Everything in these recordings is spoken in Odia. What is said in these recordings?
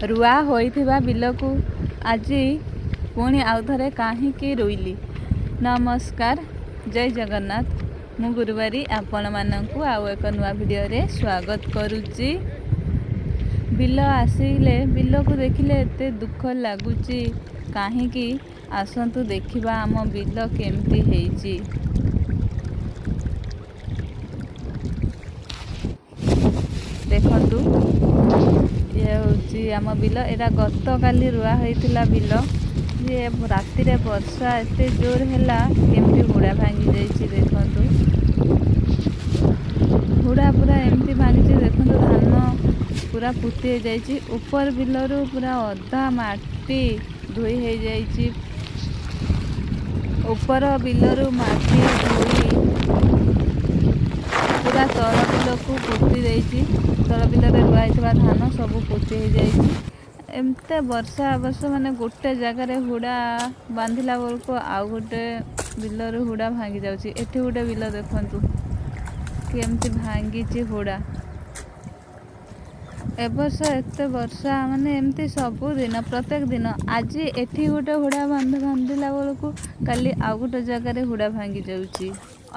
ରୁଆ ହୋଇଥିବା ବିଲକୁ ଆଜି ପୁଣି ଆଉଥରେ କାହିଁକି ରୋଇଲି। ନମସ୍କାର, ଜୟ ଜଗନ୍ନାଥ। ମୁଁ ଗୁରୁବାରୀ ଆପଣମାନଙ୍କୁ ଆଉ ଏକ ନୂଆ ଭିଡ଼ିଓରେ ସ୍ୱାଗତ କରୁଛି। ବିଲ ଆସିଲେ, ବିଲକୁ ଦେଖିଲେ ଏତେ ଦୁଃଖ ଲାଗୁଛି କାହିଁକି? ଆସନ୍ତୁ ଦେଖିବା ଆମ ବିଲ କେମିତି ହେଇଛି। ଦେଖନ୍ତୁ, ଇଏ ହେଉଛି ଆମ ବିଲ। ଏଇଟା ଗତକାଲି ରୁଆ ହୋଇଥିଲା ବିଲ। ଇଏ ରାତିରେ ବର୍ଷା ଏତେ ଜୋର ହେଲା, କେମିତି ହୁଡ଼ା ଭାଙ୍ଗି ଯାଇଛି ଦେଖନ୍ତୁ। ହୁଡ଼ା ପୁରା ଏମିତି ଭାଙ୍ଗିଛି ଦେଖନ୍ତୁ, ଧାନ ପୁରା ପୋତି ହେଇଯାଇଛି। ଉପର ବିଲରୁ ପୁରା ଅଧା ମାଟି ଧୋଇ ହେଇଯାଇଛି। ଉପର ବିଲରୁ ମାଟି ଧୋଇ ପୁରା ତଳ ବିଲକୁ ପୋତି ଦେଇଛି। ତଳ ବିଲରେ ରୁଆ ହେଇଥିବା ଧାନ ସବୁ ପୋତି ହେଇଯାଇଛି। ଏମିତି ବର୍ଷା ବର୍ଷ ମାନେ ଗୋଟେ ଜାଗାରେ ହୁଡ଼ା ବାନ୍ଧିଲା ବେଳକୁ ଆଉ ଗୋଟେ ବିଲରୁ ହୁଡ଼ା ଭାଙ୍ଗି ଯାଉଛି। ଏଠି ଗୋଟେ ବିଲ ଦେଖନ୍ତୁ, କେମିତି ଭାଙ୍ଗିଛି ହୁଡ଼ା। ଏ ବର୍ଷ ଏତେ ବର୍ଷା, ମାନେ ଏମିତି ସବୁଦିନ, ପ୍ରତ୍ୟେକ ଦିନ, ଆଜି ଏଠି ଗୋଟେ ହୁଡ଼ା ବାନ୍ଧିଲା ବେଳକୁ କାଲି ଆଉ ଗୋଟେ ଜାଗାରେ ହୁଡ଼ା ଭାଙ୍ଗି ଯାଉଛି।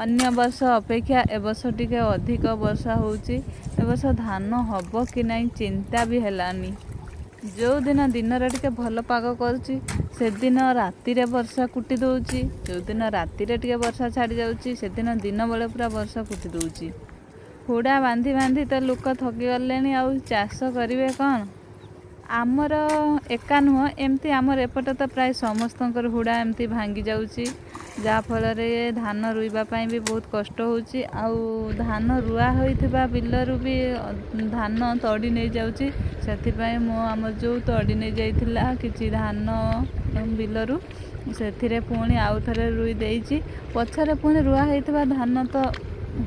ଅନ୍ୟ ବର୍ଷ ଅପେକ୍ଷା ଏ ବର୍ଷ ଟିକେ ଅଧିକ ବର୍ଷା ହେଉଛି। ଏ ବର୍ଷ ଧାନ ହେବ କି ନାହିଁ ଚିନ୍ତା ବି ହେଲାନି। ଯେଉଁଦିନ ଦିନରେ ଟିକେ ଭଲ ପାଗ କରୁଛି, ସେଦିନ ରାତିରେ ବର୍ଷା କୁଟି ଦେଉଛି। ଯେଉଁଦିନ ରାତିରେ ଟିକେ ବର୍ଷା ଛାଡ଼ି ଯାଉଛି, ସେଦିନ ଦିନ ବେଳେ ପୁରା ବର୍ଷା କୁଟି ଦେଉଛି। ହୁଡ଼ା ବାନ୍ଧି ବାନ୍ଧି ତ ଲୋକ ଥକିଗଲେଣି, ଆଉ ଚାଷ କରିବେ କ'ଣ? ଆମର ଏକା ନୁହଁ, ଏମିତି ଆମର ଏପଟେ ତ ପ୍ରାୟ ସମସ୍ତଙ୍କର ହୁଡ଼ା ଏମିତି ଭାଙ୍ଗି ଯାଉଛି, ଯାହାଫଳରେ ଧାନ ରୋଇବା ପାଇଁ ବି ବହୁତ କଷ୍ଟ ହେଉଛି। ଆଉ ଧାନ ରୁଆ ହୋଇଥିବା ବିଲରୁ ବି ଧାନ ତଡ଼ି ନେଇଯାଉଛି। ସେଥିପାଇଁ ମୁଁ ଆମର ଯେଉଁ ତଡ଼ି ନେଇଯାଇଥିଲା କିଛି ଧାନ ବିଲରୁ, ସେଥିରେ ପୁଣି ଆଉ ଥରେ ରୋଇ ଦେଇଛି। ପଛରେ ପୁଣି ରୁଆ ହୋଇଥିବା ଧାନ ତ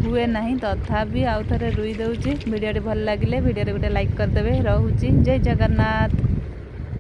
ହୁଏ ନାହିଁ, ତଥାପି ଆଉ ଥରେ ରୋଇ ଦେଉଛି। ଭିଡ଼ିଓଟି ଭଲ ଲାଗିଲେ ଭିଡ଼ିଓରେ ଗୋଟେ ଲାଇକ୍ କରିଦେବେ। ରହୁଛି, ଜୟ ଜଗନ୍ନାଥ।